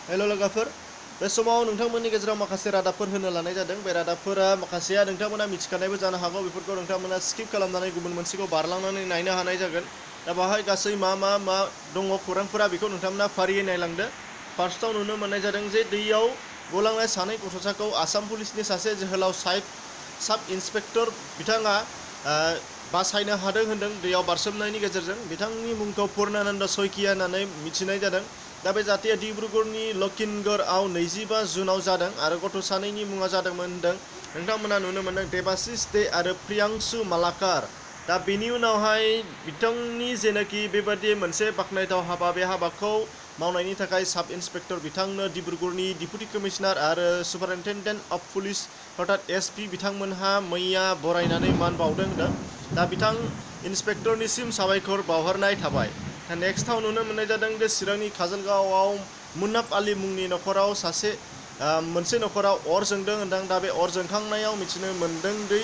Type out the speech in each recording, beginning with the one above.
हेल' लोगोफोर, बे समाव नोंथांमोननि गेजेराव माखासे रादाबफोर होनो लानाय जादों। बे रादाबफोरा माखासेया नोंथांमोना मिथिखानायबो जानो हागौ। बेफोरखौ नोंथांमोना स्किप खालामनानै गुबुन मोनसेखौ बारलांनानै नायनो हानाय जागोन। दा बाहाय गासै मा दङ खौरांफोरा बेखौ नोंथांमोना फारियै नायलांदो। फार्स्टआव नुनो मोननाय जादों जे दैयाव गलांनाय सानै गथ'साखौ आसाम पुलिसनि सासे जोहोलाव साब इन्सपेक्टर बिथाङा बासायनो हादों होनदों दैयाव बारसोमनायनि गेजेरजों। बिथांनि मुंखौ पुर्णानन्द शइकिया होननानै मिथिनाय जादों। दा बे जाथाया डिब्रुगड़नि लखिनगढ़आव 25 जुनाव जादों आरो गथ' सानैनि मुङा जादोंमोन होनदों। नोंथांमोना नुनो मोनदों देबाशिष दे आरो प्रियांशु मालाकार। दा बेनि उनावहाय बिथांनि जेनाखि बेबादि मोनसे बाख्नायथाव हाबा, बे हाबाखौ मावनायनि थाखाय साब इन्सपेक्टर बिथांनो डिब्रुगड़नि डिपुटि कमिशनार आरो सुपारिनटेन्डेन्ट अफ पुलिस अर्थात एसपि बिथांमोनहा मैया बरायनानै मान बावदों होनदों। दा बिथां इन्सपेक्टरनिसिम साबायखर बावहरनाय थाबाय। दा नेक्स्टआव नुनो मोननाय जादों जे चिरांनि काजलगावआव मुन्नाफ आली मुंनि नखराव मोनसे नखराव अर जोंदों होनदों। दा बे अर जोंखांनायाव मिथिनो मोन्दों दि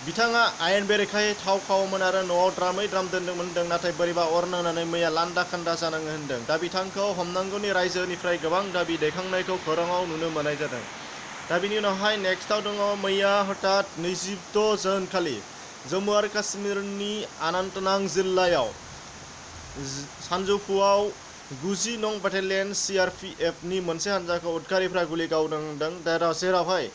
बिथाङा आयेन बेरेखायै थाव खावोमोन आरो न'आव द्रामै द्राम दोनदोंमोन होनदों। नाथाय बोरैबा अर नांनानै मैया लान्दा खान्दा जानाङो होनदों। दा बिथांखौ हमनांगौनि रायजोनिफ्राय गोबां दाबि दैखांनायखौ खौराङाव नुनो मोननाय जादों। दा बिनि उनावहाय नेक्स्टआव दङ मैया हठात 26 जुन खालि जम्मु आरो काश्मीरनि अनन्तनाग जिल्लायाव सानजौफुआव 90 नं बेटालियन CRPFनि मोनसे हान्जाखौ उदखारिफ्रा गुलि गावदों होनदों। जेरावहाय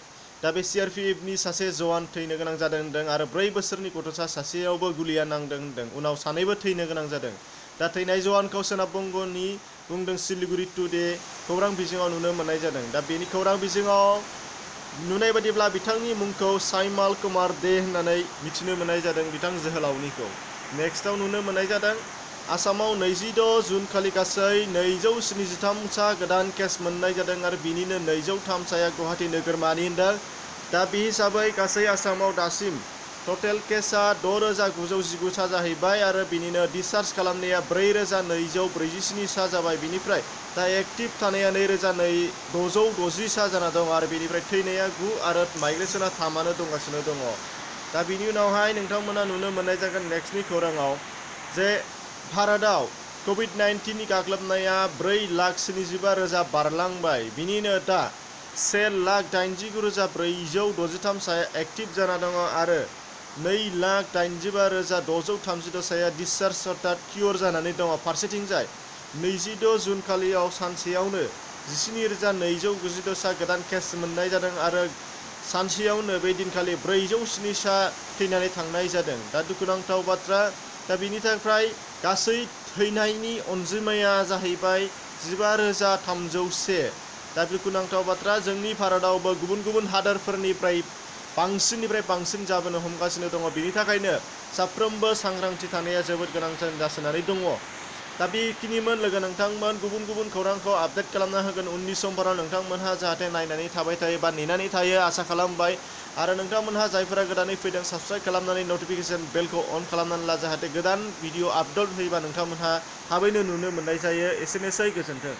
दा बे CRPFनि सासे जवान थैनो गोनां जादों होनदों आरो 4 बोसोरनि गथ'सा सासेयावबो गुलिया नांदों होनदों। उनाव सानैबो थैनो गोनां जादों। दा थैनाय जवानखौ सोनाब बंगनि बुंदों सिलिगुरि टुडे खौरां बिजोङाव नुनो मोननाय जादों। दा बेनि खौरां बिजोङाव नुनाय बायदिब्ला बिथांनि मुंखौ साइमाल कुमार दे होननानै मिथिनो मोननाय जादों, बिथां जोहोलावनिखौ। नेक्स्टआव नुनो मोननाय जादों आसामाव 26 जुन खालि गासै 273 सा गोदान केस मोननाय जादों आरो बिनिनो 203 साया गुवाहाटी नोगोरमानि होनदों। दा बे हिसाबै गासै आसामाव दासिम टटेल केसआ 6919 सा जाहैबाय आरो बिनिनो डिसचार्ज खालामनाया 4247 सा जाबाय। बिनिफ्राय दा एक्टिभ थानाया 2660 सा जाना दं आरो बेनिफ्राय थैनाया 9 आरो माइग्रेसना 3 दंगासिनो दङ। दा बिनि उनावहाय नोंथांमोना नुनो मोननाय जागोन नेक्स्टनि खौराङाव जे भारतआव COVID-19 नि गाग्लोबनाया 4,75,000 बारलांबाय। बिनिनो दा 1,89,463 साया एक्टिभ जाना दङ आरो 2,85,632 साया डिसचार्ज अर्थात कियर जानानै दङ। फारसेथिंजाय 26 जुन खालियाव सानसेयावनो 17,292 सा गोदान केस मोननाय जादों आरो सानसेयावनो बे दिनखालि 407 सा थैनानै थांनाय जादों। दा दुखुनांथाव बाथ्रा। दा बिनि थाखाय गासै थैनायनि अनजिमाया जाहैबाय 15,301। दा दुखुनांथाव बाथ्रा, जोंनि भारतआवबो गुबुन गुबुन हादोरफोरनिफ्राय बांसिननिफ्राय बांसिन जाबोनो हमगासिनो दङ। बिनि थाखायनो साफ्रोमबो सांग्रांथि थानाया जोबोद गोनां जानानै दङ। दा बेखिनिमोन लोगो नोंथांमोन। गुबुन गुबुन खौरांखौ आपडेट खालामना होगोन उननि समफोराव। नोंथांमोनहा जाहाथे नायनानै थाबाय थायो बा नेनानै थायो आसा खालामबाय। आरो नोंथांमोनहा जायफोरा गोदानै फैदों साबस्क्राइब खालामनानै नटिफिकेसन बेलखौ अन खालामनानै ला, जाहाथे गोदान भिडिअ आपल'ड होयोबा नोंथांमोनहा थाबैनो नुनो मोननाय जायो। एसेनोसै, गोजोन्थों।